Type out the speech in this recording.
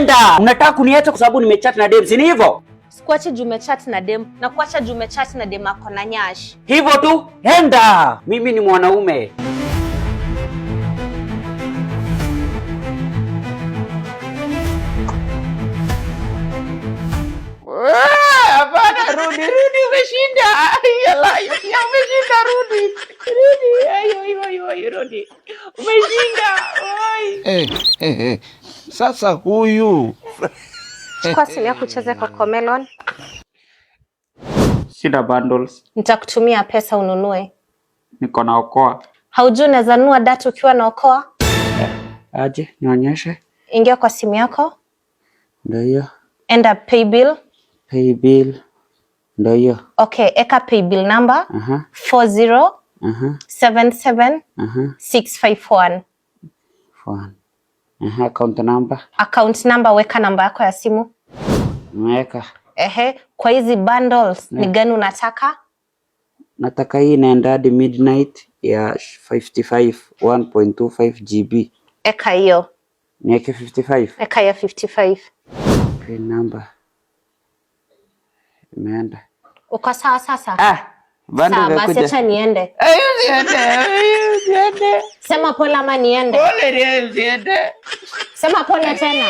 Enda. Unataka kuniacha kwa sababu nimechat na dem, si ni hivyo? Sikuachi juu umechat na dem, na kuacha juu umechat na dem ako na nyash. Hivyo tu, enda. Mimi ni mwanaume. Hapana, rudi rudi, umeshinda. Yala, ya umeshinda, rudi rudi, ayo ayo ayo, ayo, rudi, umeshinda. Oi. Eh, eh, eh. Sasa huyu Chukua simu yako ucheze Cocomelon. Sina bundles. Nitakutumia pesa ununue. Niko na Okoa. Haujui unaweza nunua data ukiwa na Okoa? Aje, nionyeshe. Ingia kwa simu yako, Ndio hiyo. Enda pay bill. Pay bill. Ndio hiyo. Okay, eka pay bill number 40 77 651. One. Aha, account number. Account number, weka namba yako ya simu. Nimeweka. Ehe, kwa hizi bundles ni gani unataka? Nataka hii inaenda hadi midnight ya 55 1.25 GB. Eka hiyo. Niweke 55. Eka ya 55. Pin number. Imeenda. Uko sawa sasa? Ah, bado Sawa basi, imekuja. acha niende. Ay, usiende, ay, usiende. Sema pole ama niende? Pole, usiende. Sema pole tena.